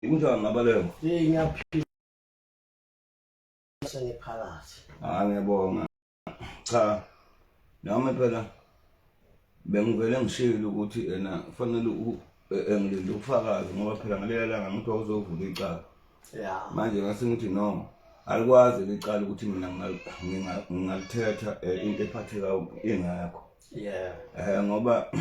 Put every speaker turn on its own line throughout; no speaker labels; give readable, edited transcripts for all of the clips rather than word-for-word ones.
Kunjani ngabaleko?
Hey ngiyaphila sengiphakathi.
Ah ngiyabonga. Cha. Nami phela bengivele ngishilo ukuthi ena kufanele engilinde ubufakazi ngoba phela ngalela langa ngithi wawuzovula icala.
Yeah.
Manje ngase ngithi no alikwazi licala ukuthi mina ngingalithetha into ephathekayo ingakho.
Yeah.
Ngoba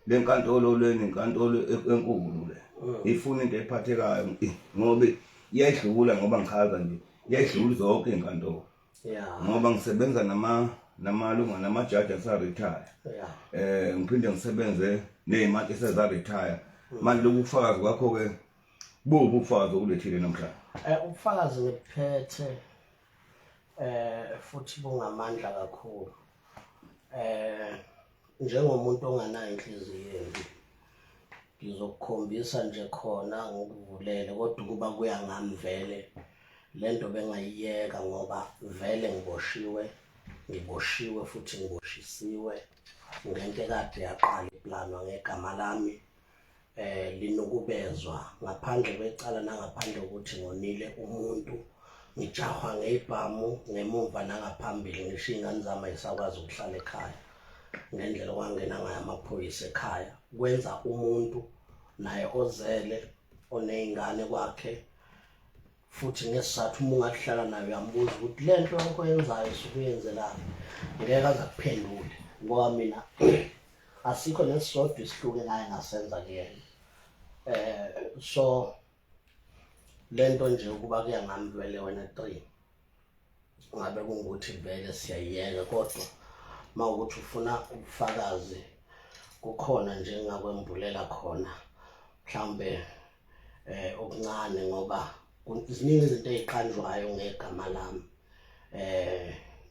le nkantolo lena inkantolo enkulu le ifuna into ephathekayo ngoba iyayidlula ngoba ngichaza nje iyayidlula zonke iy'nkantolo
Yeah.
ngoba ngisebenza nama namalunga namajaji asaretire
Yeah.
ngiphinde ngisebenze ney'mantshi esezaretire manje lokhu kufakazi kwakho-ke buphi ubufakazi okulethile namhlanje?
Ubufakazi ngiphethe futhi bungamandla kakhulu. Njengomuntu onganayo inhliziyo embi ngizokukhombisa nje khona ngikuvulele kodwa ukuba kuya ngami vele lento bengayiyeka ngoba vele ngiboshiwe ngiboshiwe futhi ngiboshisiwe ngento ekade yaqala iplanwa ngegama lami linukubezwa ngaphandle kwecala nangaphandle ukuthi ngonile umuntu ngijahwa ngeyibhamu ngemuva nangaphambili ngisho iy'ngane zami ayisakwazi ukuhlala ekhaya ngendlela okwangena ngayo amaphoyisa ekhaya kwenza umuntu naye ozele oney'ngane kwakhe futhi ngesizathu uma ungahlala naye uyambuza ukuthi le nto yonke oyenzayo usuke uyenzelani ngeke aze akuphendule ngoba mina asikho nesisodwa isihluke ngaye ngasenza kuyena so lento nje ukuba kuya ngami vele wena 3 ngabe kungukuthi vele siyayiyeka kodwa uma ukuthi ufuna ubufakazi kukhona nje engingakwembulela khona mhlawumbe okuncane ngoba ziningi izinto eziqanjwayo ngegama lami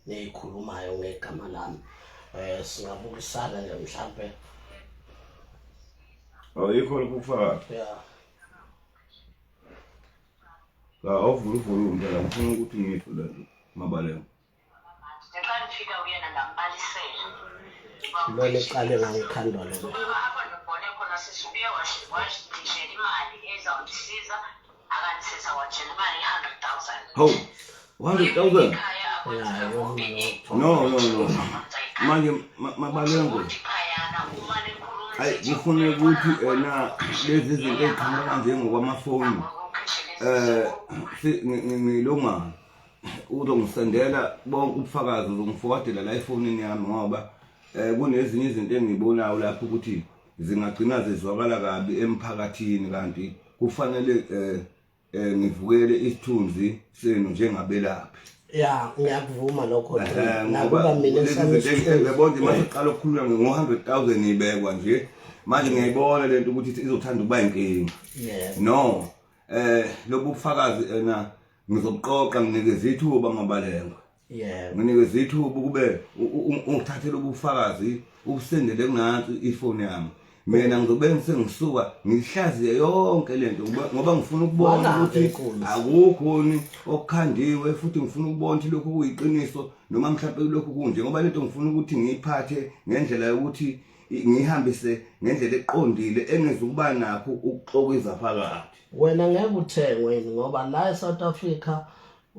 nezikhulumayo ngegama lami singabukisana nje mhlambe.
Ayikho lokhu kufakazi.
Yeah.
La awuvula uvula phela ngifuna ukuthi ngiyisho le nto mabaleko.
Ngenxa ngifika kuyena ngambalisela.
Lona eqale ngangikhandwa lona.
Ubaba apho ndibone khona sisi ubuye wandishela imali ezawundisiza akandisiza wandishela imali i-100,000.
Hawu, 100,000?
Ekhaya akwenzeka
Ya,
konke
yona.
No, no, no. Manje mabalengo. Hayi kufune ukuthi ena lezi zinto eziqhamuka njengokwamafoni ngilunga uzongisendela bonke ubufakazi uzongifowadela la efonini yami ngoba kunezinye izinto engiyibonayo lapho ukuthi zingagcina zizwakala kabi emphakathini kanti kufanele ngivukele isithunzi senu njengabelaphi.
Ya ngiyakuvuma lokho
ngoba
nakuba mina
lezi
esami
zinto
isithunzi
yabo nje mase uqala ukukhuluma ngo-100,000 ibekwa nje manje ngiyayibona lento ukuthi izothanda ukuba inkinga.
Yebo.
No lobu bufakazi ena ngizobuqoqa nginikeze ithuba mabalengwe.
Yebo.
Nginikeze ithuba ukube ungithathele ubufakazi ubusendele kunansi ifoni yami. Mina ngizobe sengisuka ngihlaziye yonke lento ngoba ngifuna ukubona
Wala
ukuthi
enkulu.
akukhoni okukhandiwe futhi ngifuna ukubona ukuthi lokhu kuyiqiniso noma mhlawumbe lokhu kunje ngoba lento ngifuna ukuthi ngiyiphathe ngendlela yokuthi ngiyihambise ngendlela eqondile engezukuba nakho ukuxokiza phakathi.
Wena ngeke uthengwe yini ngoba la eSouth Africa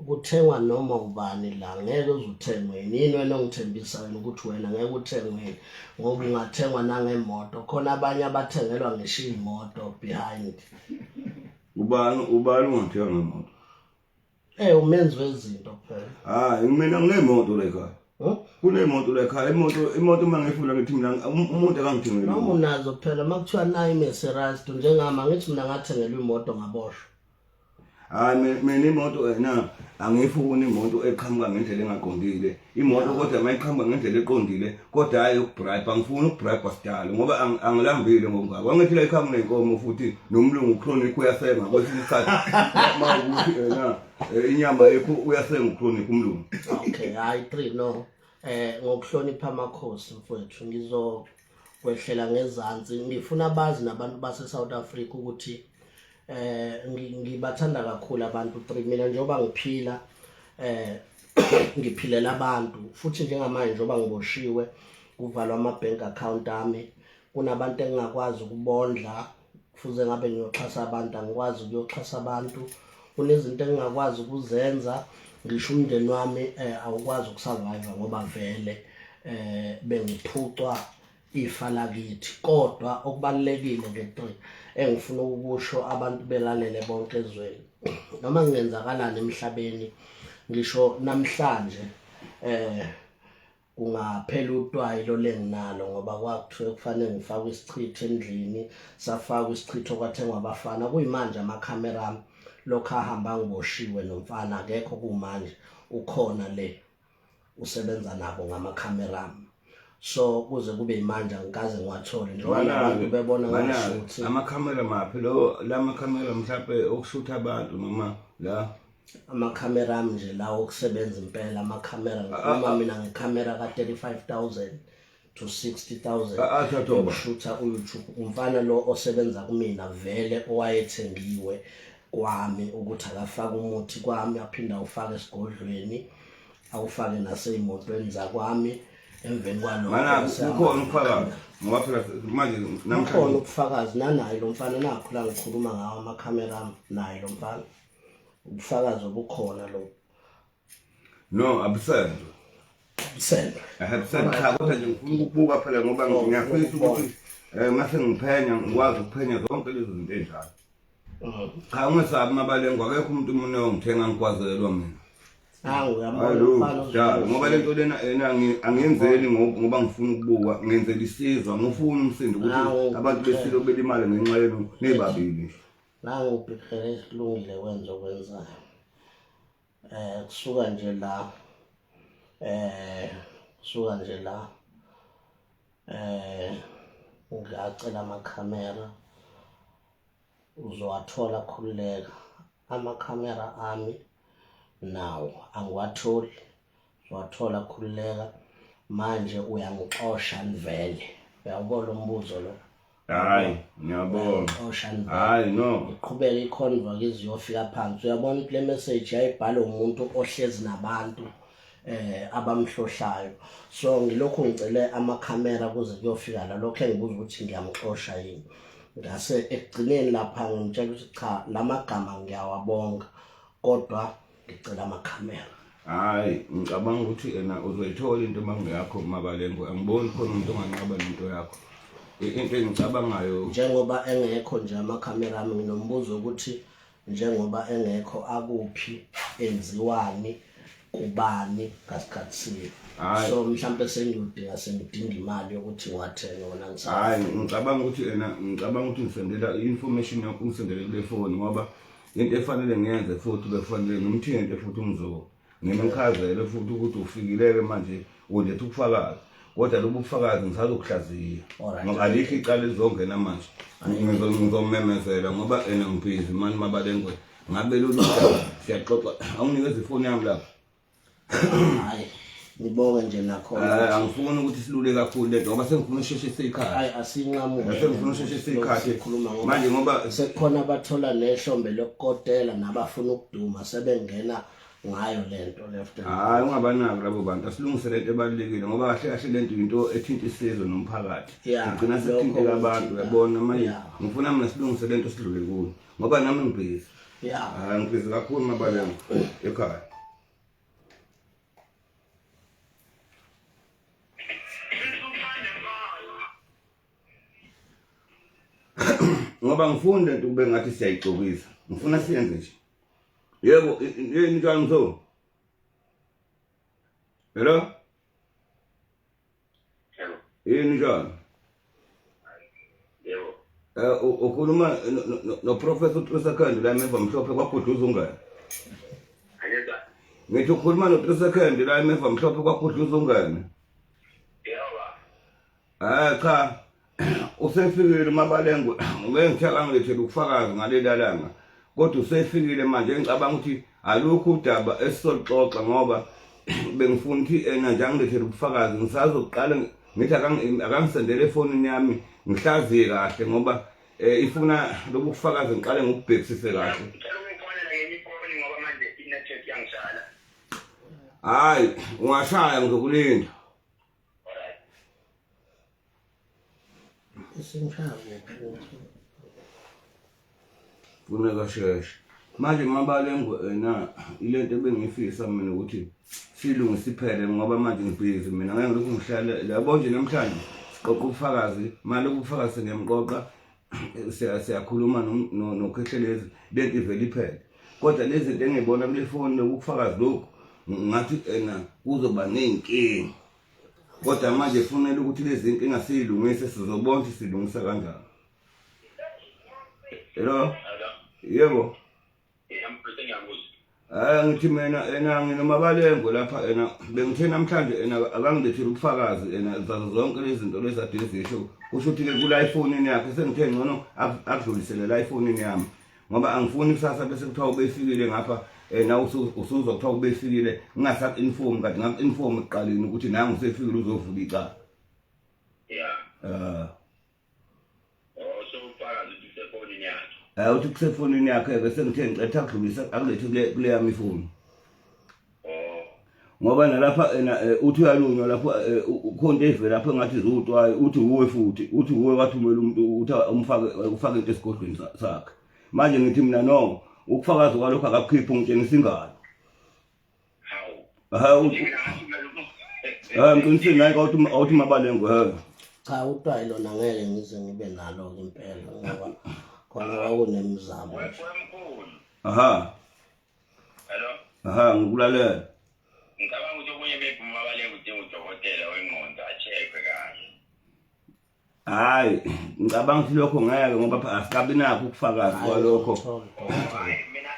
kuthengwa noma ubani la ngeke uze uthengwe yini yini wena ongithembisa wena ukuthi wena ngeke uthengwe yini ngoba ungathengwa nangemoto khona abanye abathengelwa ngisho iy'moto behind.
Ubani ungathenga ngemoto?
Umenzi wezinto phela.
Hayi mina nginemoto la ekhaya.
Huh?
Kunemoto la ekhaya, imoto uma ngifuna ngithi mina umuntu akangithengeli.
Noma unazo phela uma kuthiwa nayo iMercedes njengami angithi mina ngathengelwa imoto ngaboshwa.
Hayi mina imoto ena angifuni imoto eqhamuka ngendlela engaqondile. Imoto kodwa mayiqhamuka ngendlela eqondile kodwa hayi ukubribe, angifuni ukubribe sidalo ngoba angilambile ngokungako. Angithi la ekhaya kunenkomo futhi nomlungu uChronic uyasenga kwesinye isikhathi. Mawukuthi ena inyama yekho uyasenga uChronic umlungu.
Okay, hayi 3 no. Ngokuhlonipha amakhosi mfowethu ngizokwehlela ngezansi ngifuna bazi nabantu base South Africa ukuthi ngibathanda kakhulu abantu 3 mina njengoba ngiphila ngiphilela abantu futhi njengamanje njengoba ngiboshiwe kuvalwa ama bank account ami kunabantu engingakwazi ukubondla Kufuze ngabe ngiyoxhasa abantu, angikwazi ukuyoxhasa abantu. Kunezinto engingakwazi ukuzenza, ngisho umndeni wami awukwazi ukusurvive ngoba vele bengiphucwa ifa lakithi. Kodwa okubalulekile ke 3 engifuna ukukusho abantu belalele bonke ezweni, noma kungenzakalani emhlabeni, ngisho namhlanje kungaphela utwayi lo lenginalo, ngoba kwakuthiwe kufanele ngifake isichitho endlini, safakwa isichitho kwathengwa abafana. Kuyimanje amakhamera ami lokhu ahamba ngiboshiwe nomfana akekho, kumanje ukhona le usebenza nabo ngamakhamera ami. So kuze kube imanje angikaze ngiwathole njengoba nabantu bebona ngashuthi.
Amakhamera maphi lo lamakhamera mhlawumbe okushutha abantu noma la?
Amakhamera ami nje lawo okusebenza impela amakhamera, ngikhuluma mina ngekhamera ka-35,000 to 60,000
Athathwa ubani?
yokushutha u-YouTube. Umfana lo osebenza kumina vele owayethengiwe kwami ukuthi akafake umuthi kwami, aphinde awufake esigodlweni, awufake nasey'motweni zakwami. Emveni kwalokho
Mana
bese
kukhona ubufakazi ngoba phela manje
kukhona
namhlanje
ubufakazi nanaye lo mfana nakho la ngikhuluma ngawo amakhamera ami, naye lo mfana ubufakazi obukhona lo.
No, abusendwe.
Busendwe.
Abusendwe cha, kodwa nje ngifuna ukubuka phela ngoba ngiyafisa ukuthi mase ngiphenya ngikwazi ukuphenya zonke lezo zinto ezinjalo. Cha, ungesabi Mabalengwe, akekho umuntu umuntu ongithenga ngikwazelwa mina.
Hawu, uyambona
Hayi,
umfana
njalo ngoba lento lena ena angiyenzeli ngoba ngifuna ukubuka, ngenzela isizwe, angifuni umsindo ukuthi
Hawu,
abantu besilo belimale ngenxa yenu nibabili nje.
Nangu ubhekele kulungile wenza okwenzayo. Kusuka nje la kusuka nje la ngacela amakhamera, uzowathola, khululeka. Amakhamera ami nawo angiwatholi, uzowathola, khululeka. Manje uyangixosha nivele, uyawubona umbuzo lo?
Hayi, ngiyabona.
Uyangixosha nivele.
Hayi no.
Iqhubeka ikhonva iziyofika phansi. Uyabona ukuthi le message yayibhalwe umuntu ohlezi nabantu abamhlohlayo. So ngilokhu ngicele amakhamera kuze kuyofika la, lokho engibuza ukuthi ngiyamxosha yini. Ngase ekugcineni lapha ngimtshela ukuthi cha, lamagama ngiyawabonga kodwa ngicela amakhamera.
Hayi, ngicabanga ukuthi ena uzoyithola into mangeyakho Mabalengwe, angiboni khona umuntu onganqaba nento yakho. Into engicabangayo
njengoba engekho nje amakhamera ami, nginombuzo ukuthi njengoba engekho akuphi, enziwani, kubani, ngasikhathi sini?
Hhayi.
So mhlampe sengiyodinga, sengidinga imali yokuthi ngiwathenge wona ngisafuna.
Hayi, ngicabanga ukuthi ena ngicabanga ukuthi ngisendela i-information yakho, ungisendele kule phone ngoba into efanele ngiyenze futhi bekufanele ngimthinte futhi umzukulu, ngimchazele futhi ukuthi ufikile-ke manje uletha ubufakazi, kodwa lobu bufakazi ngisazokuhlaziya
Alright.
ngoba alikho icala elizongena manje. Ngizomemezela ngoba ena ngibhizi mani Mabalengwe, ngabe lolu daba siyaxoxa. Awunginikeza ifoni yami lapho.
Hayi, ngibonge nje nakhona.
Angifuni ukuthi silule kakhulu lento ngoba sengifuna usheshise ikhathi.
Hayi, asinqamuke.
Sengifuna usheshise ikhathi
Sikhuluma ngoba
manje ngoba
sekukhona abathola nehlombe lokukotela nabafuna ukuduma sebengena ngayo lento left and
Hayi, ungabanaki labo bantu, asilungise lento ebalulekile ngoba kahle kahle lento into ethinta isizwe nomphakathi. Igcina
lokho
sekuthinteka abantu,
kuthinta.
uyabona manje. Ngifuna mina silungise lento sidlule kuyo ngoba nami ngibhizi. Hayi, ngibhizi kakhulu Mabalengwe ekhaya. Ngoba ngifuni lento kube ngathi siyayigcokisa, ngifuna siyenze nje. Yebo, yini njani mso? Hello?
Hello.
Yini njani?
Yebo.
Ukhuluma no Professor Trisa Khandi la emeva mhlophe kwaGudluza ungane.
Angizwa.
Ngithi ukhuluma no Trisa Khandi la emeva mhlophe kwaGudluza ungane.
Yebo.
Cha, usefikile uMabalengwe, ngeke ngilethele ubufakazi ngaleli langa. Kodwa usefikile manje, ngicabanga ukuthi alukho udaba esizoluxoxa ngoba bengifuna ukuthi ena nje angilethele ubufakazi. Ngisazoqala ngithi akangisendele efonini yami ngihlaziye kahle ngoba ifuna lobu bufakazi ngiqale ngikubhekisise kahle.
Ngicela ungifonele ngenye ifoni ngoba manje i-network iyangitshala.
Hayi, ungashaya ngizokulinda.
Isimshaya kuphi?
Funeka sheshe. Manje Mabalengwe ena ilento ebengifisa mina ukuthi silungise iphele ngoba manje ngibhizi mina ngeke ngilokhu ngihlale yabo nje namhlanje siqoqa ubufakazi manje ubufakazi sengiyamqoqa siyakhuluma noKhehlelezi lento ivele iphele kodwa lezi zinto engiyibona kule foni lokubufakazi lokhu ngathi ena kuzoba ney'nkinga kodwa manje kufunela ukuthi lezi nkinga siyilungise sizobona ukuthi silungisa kanjani. Hello. Yebo. Hayi ngithi mina ena nginomabalengo lapha ena bengithe namhlanje ena akangilethele ubufakazi ena zazo zonke lezi zinto lezi ade zisho kusho ukuthi ke kula ifonini yakhe sengithe ngcono akudlulisele la ifonini yami ngoba angifuni kusasa bese kuthiwa ubefikile ngapha na usuzwa kuthiwa ubefikile ngingasaku-inform kanti ngaku-inform ekuqaleni ukuthi nangu usefikile uzovula icala.
Yeah. Oh so ufakazi ukuthi usefonini yakhe.
Hayi uthi kusefonini yakhe ke sengithe ngicetha akudlulise akulethe kule kule yami ifoni.
Oh.
Ngoba nalapha ena uthi uyalunywa lapho khona into evela lapho engathi ziwutwayi uthi uwe futhi uthi uwe wathumela umuntu uthi umfake ufake into esigodlweni sakhe. Manje ngithi mina no ukufakaza kwalokho akakukhiphi ungitshengisa ingalo.
Hawu.
Hawu. Hayi ngiqinisile naye awuthi awuthi mabalengo he.
Cha utwayi lona ngeke ngize ngibe nalo ke impela ngoba khona kwakunemizamo nje.
Wemkhulu.
Aha.
Hello.
Aha ngikulalela.
Ngicabanga ukuthi okunye maybe umabaleka udinga udokotela wengqondo a-check-we kahle.
Hayi, ngicabanga ukuthi lokho ngeke ngoba phela asikabi nakho ukufakazi kwalokho.
Hayi mina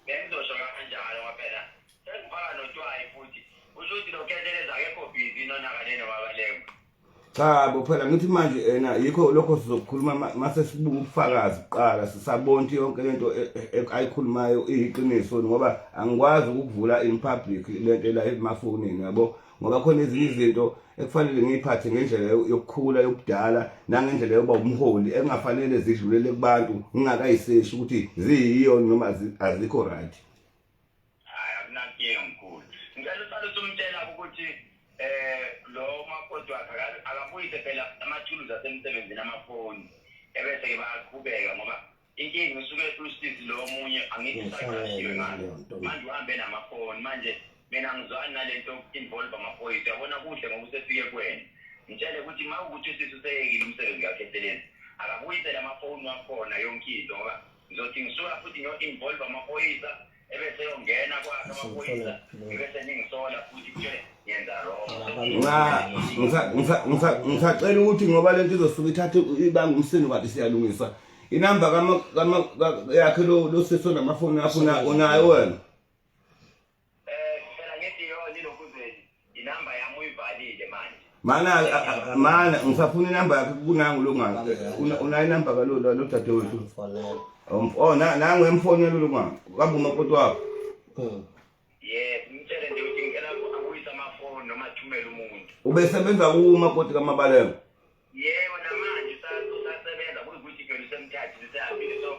bengizosho kanjalo ngoba phela sengifaka notwayi futhi usho ukuthi lo kheteleza akekho busy nonakale nomabaleko.
Cha bo phela ngithi manje ena yikho lokho sizokhuluma mase sibuka ubufakazi kuqala sisabona ukuthi yonke lento ayikhulumayo iyiqiniso ngoba angikwazi ukuvula in public lento la emafonini yabo. Ngoba khona ezinye izinto ekufanele ngiyiphathe ngendlela yokukhula yobudala nangendlela yokuba umholi engafanele zidlulele kubantu ngingakayiseshi ukuthi ziyiyo noma azikho right.
Hayi akunankinga mkhulu. Ngicela usale usumtshela ukuthi lo makoti wakhe akabuyise phela amathuluzi asemsebenzini amafoni ebese ke bayaqhubeka ngoba inkinga usuke usisi lo omunye angithi usaqashiwe ngalo manje uhambe namafoni manje mina angizwani nalento involve amaphoyisa uyabona kuhle ngoba usefike kuwena ngitshele ukuthi uma ukuthi usisi useyekile umsebenzi kakhetelezi akabuyisele amafoni wakhona yonke into ngoba ngizothi ngisuka futhi ngiyo-involve amaphoyisa ebese yongena kwakhe amaphoyisa ebese ningisola futhi kuthiwe ngenza wrong.
Nca ngisacela ukuthi ngoba lento izosuka ithathe ibanga umsindo kanti siyalungisa inamba kama kama yakhe lo lo sisi onamafoni akho unayo wena.
Phela ngithi yona ilokhuzeni inamba yami uyivalile manje.
Mana mana ngisafuna inamba yakhe kunangu lo ngaka. Unayo inamba kalo lo dadewethu.
Mfonela.
Oh nangu emfonela lo ngaka. Kambe umakoti wakho.
Yes, ngitshele nje ukuthi ngicela abuyise amafoni noma athumele umuntu.
Ubesebenza kumakoti kaMabaleko.
Yebo namanje usasebenza kuyikuthi phela usemthathe usehambile so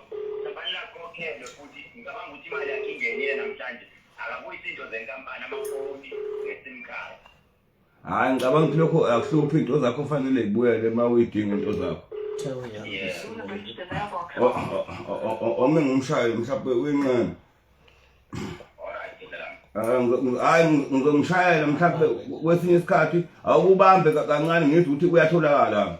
kufanele akhokhelwe futhi ngicabanga ukuthi imali yakhe ingenile namhlanje akabuyise into zenkampani amafoni nge-sim card.
Hayi ngicabanga ukuthi lokho akuhluphi into zakho fanele zibuyele uma uyidinga into zakho.
Uthe uyahambisile.
Ome ngumshayi mhlawumbe uyinqena. Hayi ngizomshayela mhlawumbe kwesinye isikhathi awukubambe kancane ngizwe ukuthi uyatholakala.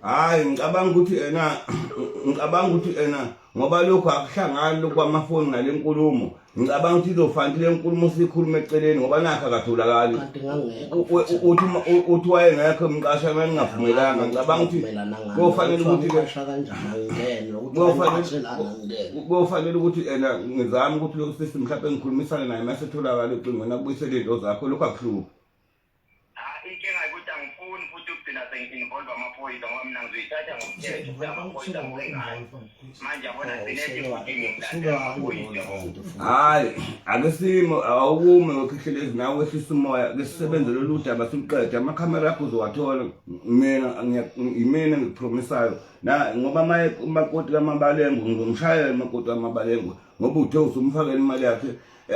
Hayi ngicabanga ukuthi ena ngicabanga ukuthi ena ngoba lokhu akuhlangani lokhu kwamafoni nale nkulumo ngicabanga ukuthi izofanele le nkulumo siyikhulume eceleni ngoba nakho akatholakali
Kanti ngangekho
uthi uthi wayengekho emqasha ngangingavumelanga ngicabanga ukuthi kuyofanele ukuthi ke
qasha kanjani angene ukuthi wayeqashelana angene
kuyofanele ukuthi ena ngizame ukuthi lo sisi mhlawumbe ngikhulumisane naye mase etholakala ocingweni akubuyisele izinto zakho lokhu akuhluphi.
Ah, inkinga ukuthi angifuni futhi ukugcina sengi-involve amaphoyisa ngoba mina ngizoyithatha ngomthetho futhi amaphoyisa ngisengayo manje yabona gcine futhi ngilandela amaphoyisa yabo
Hayi, ake simo awukume ngokhehlelezi nawe wehlisa umoya ke sisebenze lolu daba siluqede amakhamera akho uzowathola mina yimina engikupromisayo na ngoba maye umakoti kamabalengo ngizomshayela umakoti kamabalengo ngoba uthe usumfakela imali yakhe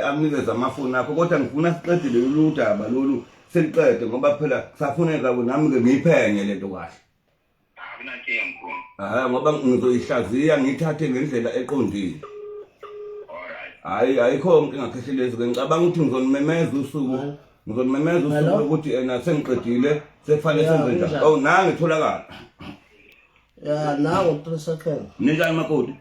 akunikeze amafoni akho kodwa ngifuna siqede lolu daba lolu. siliqede ngoba phela kusafuneka nami ke ngiyiphenye lento kahle.
Akunankinga mkhulu.
Hayi ngoba ngizoyihlaziya ngiyithathe ngendlela eqondile.
Alright.
Hayi ayikho inkinga Khehlelezi ke ngicabanga ukuthi ngizonimemeza usuku ngizonimemeza usuku
Hello?
lokuthi ena sengiqedile sekufanele
Ya,
senze njani.
kunjani?
Oh nangi tholakala.
Ya, nangu 3 seconds.
Ninjani makoti?